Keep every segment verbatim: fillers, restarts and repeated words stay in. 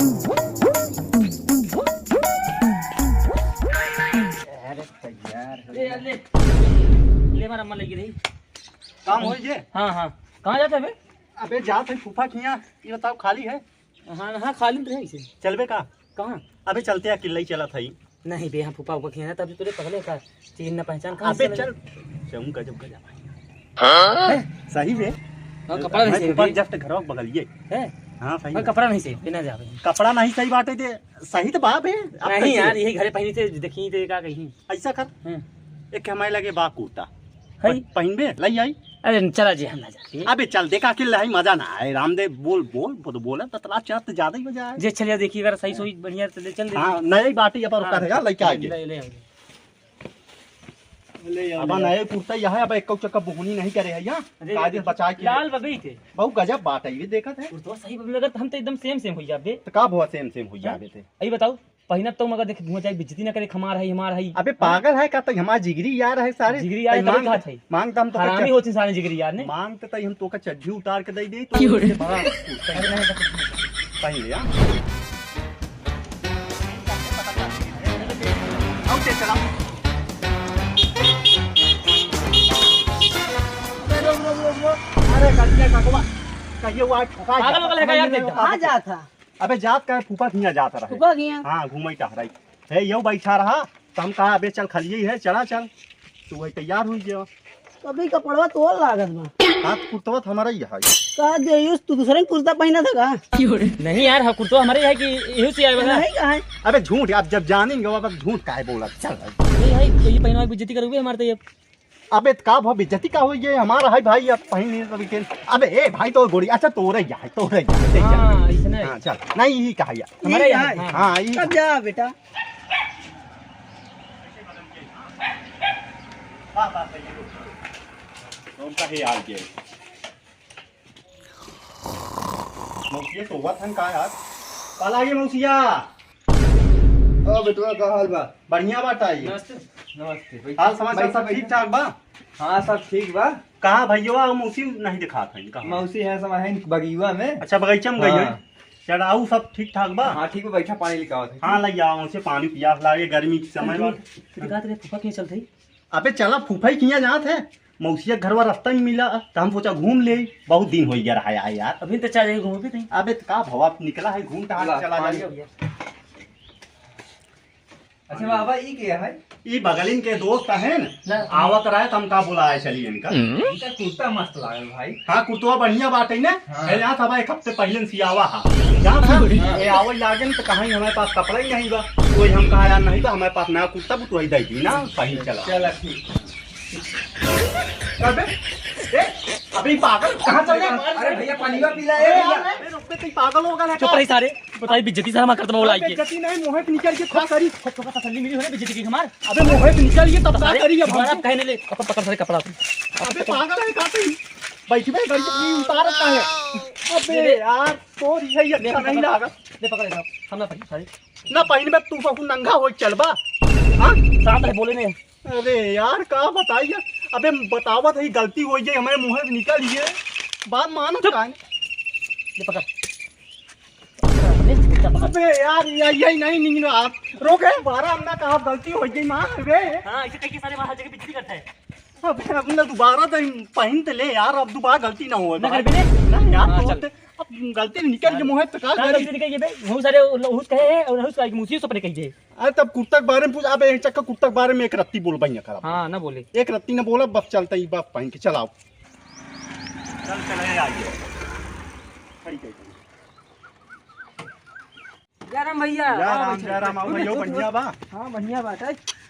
अरे तैयार हो ले, गया। ले। ले, हमारा अम्मा लगी रही। काम हो जे? हाँ, हाँ। कहाँ जात है बे? अबे जात है फूफा के हियाँ। ये बताओ, खाली है? हाँ, हाँ, खाली तो है इसे। चलबे का? कहाँ? अबे चलते हैं, अकेले ही चला था ही। नहीं बे, हम फूफा, फूफा के हियाँ ना, तब तोरे पहले का चीन ना पहचान, कहाँ अबे से चल। चल। चल, गजब, गजब। हैं? सही बे। हाँ, कपड़ा नहीं मैं सही फूफा बे। Just घर बगलिए। हैं? हाँ, सही हाँ, बे। कपड़ा नहीं सही, बिना जावे। कपड़ा नहीं सही बाटे ते, सही तो बा बे। अब नहीं कैसे? यार, यही घरे पहनी थे, देखी थे का कहीं। ऐसा कर। हैं। एक हमारे लगे बा कुर्ता। है? प-, पहिनबे, लई आई। अरे चला जे, हम ना जाते। अबे चल, देखा के लाई, मजा ना आए। रामदेव बोल, बोल, बोल, बोले, बतला चाहत तो ज्यादा ही मजा आए। जे चलिया देखी, अगर सही सोई बढ़िया तो ले चल दे। हाँ, नई बाटी अपन हाँ, कर यार, लइके आके। ले, ले, ले। ले आओ, अब ले आओ। नए कुर्ता यह है, अब एक चक्का बोहनी नहीं करे है यहाँ। अरे, कायदे बचा के। लाल बबे थे। बहुत गजब बात है, ये देखत है। कुर्ता सही बबे, अगर हम तो एकदम same same हो जाबे। तो का भवा same same हो जाबे थे? यही बताओ। पहिनब तो मगर देख, धुआं जाए, बेइज्जती ना करे, हमार है, हमार है। अबे हाँ? पागल है का? तो हमार जिगरी यार है सारे। जिगरी यार तई तभी मांग, कहत है। मांग तो हम तो हरामी चल- होत इंसान जिगरी यार ने। मांग तो तई हम तोका चड्ढी उतार के दे दे, तो क्यों रे? उसके बाद अरे नहीं, पहन ले, हाँ। आओ, चल, चला। अरे, रुक, रुक, रुक, रुक। अरे, गलतियाँ ककवा। कहिए वो आज ठोका पागल जाता। वागल है का यार, नहीं, देखता? कहाँ जात था? अबे जात का फूफा के हियाँ जात रहे। फूफा के हियाँ? हाँ, घूमे टहराई। हे, यो बैठा रहा, तो हम कहा, "अबे चल, खलिए है, चला चल।" तो वही तैयार हुई गया। अबे कपड़वा तोर लागत बा। हाथ कुर्तवा तो हमारा ही है। का देयुस, तू दूसरे के कुर्ता पहना था का? नहीं यार, हाँ, कुर्तवा हमारे ही है कि यही से आए वाला। नहीं कहा है। अबे झूठ, अब जब जानेंगे, अब झूठ काहे बोला? चल भाई। ये है, ये पहनवा के बेइज्जती करोगे हमारे तो ये। अबे, त का भा बेइज्जती का होई गे? हमारा है भाई, अब पहिन नहीं तभी के। अबे, ए भाई, तोर गोड़ी, अच्छा, तोरे ही है, तोरे ही है, तोरे ही है। हाँ, इसने। हाँ, चल। नहीं, यही कहा यार। हमारे यही यहाँ, है। हाँ। हाँ, यही। अब जा बेटा। वाह, वाह, सही है। तुम कहीं आ गए। मौसिया सोवत हन का यार? का लागे मौसिया? ओ बेटवा, का हाल बा? बढ़िया बाटा ये। नमस्ते, नमस्ते। बैठ-, हाल समाचार बैठ, सब बैठ। ठीक ठाक बा? हाँ, सब ठीक बा। कहाँ भैया और मौसी नहीं दिखात हैं, कहाँ? मौसी है समय है बगीवा में। अच्छा, बगीचा में गई हाँ। हैं। चढ़ाऊ सब ठीक ठाक बा? हाँ, ठीक बा, बैठा, पानी लेके आवत है। हाँ, लइ आओ, उसे पानी पियास लागे, गर्मी के समय बा। तू दिखात रहे, फूफा के चलत है? अबे चला, फूफा ही किहाँ जात है? मौसिया के घरवा रास्ता में मिला, त हम सोचा घूम ले, बहुत दिन होइ गया रहा है यार। अभी तो चल जाए घूम भी नहीं। अबे त का भवा, निकला है, घूम टहल ला, चला पानी जाए। पिया। अच्छा बाबा, ई के है? ई बगलिन के दोस्त है न, ला। आवत रहे त हम का बुलाए चली इनका। इनका कुर्ता मस्त लागल भाई। हाँ, कुर्तवा बढ़िया बाटे न। हाँ। ए, यहाँ था भाई, एक हफ्ते पहले न सियावा हा। यहाँ था, हाँ। ए, आवै लागे न त कहा हमारे पास कपड़ा ही नहीं बा। तो हम कहा यार नहीं बा, हमारे पास नया कुर्ता, तो वही दे दी ना, पहन चला। चला ठीक। अबे, ए, अबे पागल, कहाँ चल रहे? अरे भैया, पनिया पी ला, ए अरे भैया। यार, अबे रुक बे, तू पागल हो गया है चुप का? रही सारे, बताई बेइज्जती सारा करत में वो अबे लाइके। बेइज्जती नहीं, मुँह से निकल के खुद करी। खुद का तसल्ली मिली हो ना बेइज्जती की हमार। अबे मुँह से निकल के तब का सारे करी अब दोबारा हमसे? कहने ले, अपन पकड़ सारे कपड़ा। अबे पागल है का तू? बैठ बे, गाड़ी से उतारत का है? अबे ले, ले। यार, तोर ये अच्छा ले, नहीं पकड़। लागा। ले पकड़, साहब, हम ना पहन सारे। ना पहनबे तू, बहुत नंगा होइ चलबा। हाँ? साहब, बोले नहीं। अरे यार, का बताई यार? अबे बतावत है, गलती होइ गई, हमारे मुँह से निकल गई। बात मानो चुप। काहे? ले पकड़। अबे यार, ये, ये नहीं, नहीं, नहीं, आप रोक है, बारह हमने कहा गलती होइ गई, मार बे। हाँ, इसे कहीं सारे बाहर जगह बिजली करता है। अबे हमने दोबारा तो पहन तो ले यार, अब दोबारा गलती ना हो। ना कर बे। ना यार, हाँ, तो चल। अब गलती निकल के मुँह से तो का करी? गलती निकल के बे, बहुत सारे हुस कहे हैं और हुस कहे कि मुँह से सपने कही दे। अरे तब कुर्ता के बारे में पूछ, अब एक चक्कर कुर्ता के बारे में एक रत्ती बोल भैया खराब। हाँ, ना बोले। एक रत्ती ना बोला, बस चलता ही, बस पहन के चलाओ। चल, चले आइए। खड़ी कर दो। जय राम भैया। जय राम, जय राम, आओ भैया, बढ़िया बा? हाँ, बढ़िया बात है।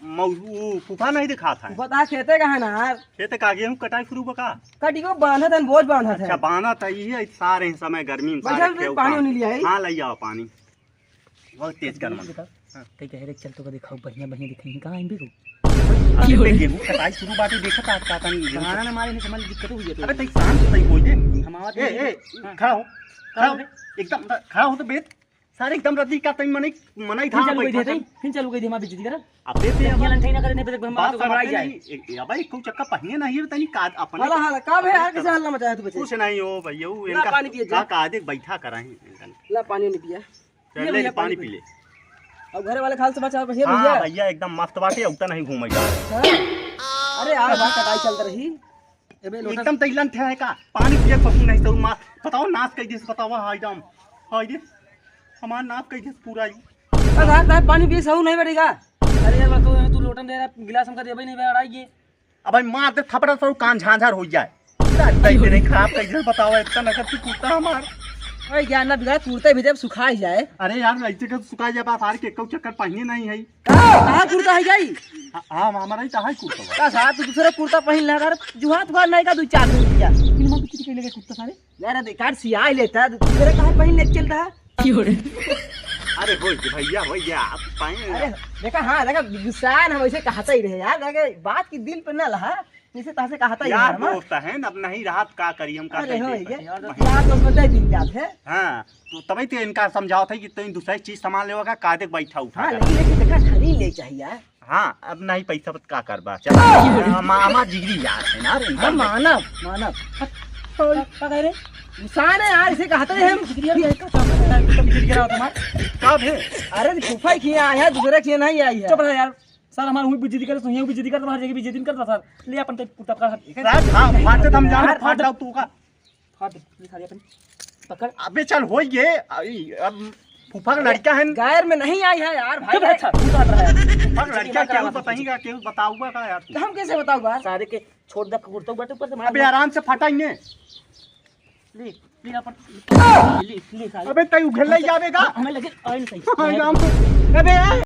मऊ-, ऊ फूफा नहीं दिखात है। फूफा, खेते का है ना यार? खेते का गेहूँ कटाई शुरू बा का? कटी को बांधत है, बोझ बांधत है। अच्छा, बांधत है, ये सारे समय गर्मी में बैठा सारे भी खेव पानी काम। उनी लिया है? हाँ, लइ आओ पानी। बहुत तेज गर्मी। बेटा, हाँ। कहीं कह रहे, "चल तो का दिखाओ, बढ़िया, बढ़िया दिखाई।" कहाँ आइन बे को? अबे, गेहूं कटाई शुरू बाटे, देखत आ, का तनी गेहूं कहाँ ना मारे, नहीं समझ दिक्कत हुई है तो। अबे, तई शांत से तई बोल दे। हम आवाज ए, नहीं ए, हाँ। खड़ा हो, खड़ा हो। एकदम खड़ा हो तो बेत। सारे एकदम रद्दी का तई मनई, मनई फिर था चालू कर बैठा दिया था। तई, फिर चालू कर दिया, हमारी बेइज्जती करा। अबे बे, ये अब लंठई ना करे, नहीं, फिर बात हमारा समझ आई में जाए। नहीं, ए, ए, अबे, क्यों चक्का पहिए नहीं है, तनी का, अपने हला, हला, का बे, अपने यार, कैसे हल्ला मचाया तू बच्चे? कुछ नहीं हो भैया, वो ना, इनका पानी पिए का, जा। का देख, बैठा करा है इनका। ला, पानी नहीं पिया। चल, ये ले, भैया, पानी पानी पी पी। ले। अब घरे वाले खाल से बचा, भैया, हाँ, भैया। भैया, एकदम मस्त बाटे, उतना नहीं घूमे जा। हाँ। अरे यार, बात कटाई चल रही। ए बे, लोटा एकदम तैलन ठे है का? पानी पिए पसंद नहीं, तो मार, बताओ, नाश कर दिस, बताओ, हाय राम, हाय रे, हमार नाश कर दिस पूरा ही। अरे यार, साहब, पानी पिए सहू नहीं बढ़ेगा। अरे यार, मैं तो, तू लोटन दे रहा, गिलास हमका देबे नहीं, बे, अड़ाई ये। अब भाई, मार दे थपड़ा, तो कान झांझर हो जाए। तई तेरे खराब कर दिस, बताओ, इतना नकद तू कुत्ता हमार। अरे यार, ना बिगाड़, कुर्ता भी जब सुखा ही जाए। अरे यार, ऐसे का सुखा जाए, बस हार के, एक चक्कर पहिने नहीं है। कहाँ कुर्ता है जाई? हाँ, हाँ, हमारा ही तो है कुर्ता। का साहब, तू दूसरा कुर्ता पहिन ले, अगर जुहात भर नहीं का दू चार दिन रुक जा। फिर मैं किसी के लेके कुर्ता सारे? यार, अधिकार सियाई लेता है, दूसरे कहाँ पहिन ले चल रहा? क्यों रे? अरे, हो गया भैया, हो गया, आप पाए अरे, देखा, हाँ, देखा, गुस्सा ना, वैसे कहता ही रहे यार, देखा, बात की दिल पे ना लहा, जैसे तहसे कहता ही यार, रहे, हाँ। दोस्त है ना, अब नहीं रहा, तो का करी हम, का अरे, करी हो दे गया। पाई? यार, दोस्त में दे दिन जात है। हाँ, तो तभी तो इनका समझावत है कि तुम दूसरी चीज सामान लेवा का, का देख बैठा उठा हाँ, कर। लेकिन, लेकिन देखा, खरीद ले चाहिए यार। हाँ, अब नहीं पैसा बत का करबा, चल। हाँ, मामा जिगरी यार है ना रे, हाँ, मानव, मानव। का, का कह रहे? इंसान है यार, इसे कहते हैं हम। जिगरी यार, का, का, का, का, जिगरी गिरा तुम्हार? कब है? अरे, फूफा ही किए आए हैं, दूसरे किए नहीं आई है। चुप रह यार, सर, हमार हुई बेइज्जती करे, सुनिए, बेइज्जती करता, हर जगह बेइज्जती करता, सर। ले अपन ते कुत्ता का। सर, हाँ, फाटे तो हम जान, यार, फाट जाओ तू का। फाट दे, ले सारे अपन। पकड़। अबे चल, हो ये, आई, अब फूफा का लड़का है। गैर में नहीं आई है यार, भाई, चुप रह, भाई। अच्छा, तू कहाँ रहा है? फूफा का लड़का, केहू बताइएगा, केहू बताऊंगा का यार तू? तो हम कैसे बताऊंगा? सारे के छोड़ दे, कुर्ता बटे ऊपर से मार अबे दे। आराम से फटाइए। ले, ले अपन, ले, ले सारे। अबे तई उघेल ले जावेगा। हमें लगे, आए नहीं सही। हाँ, राम। अबे, ए!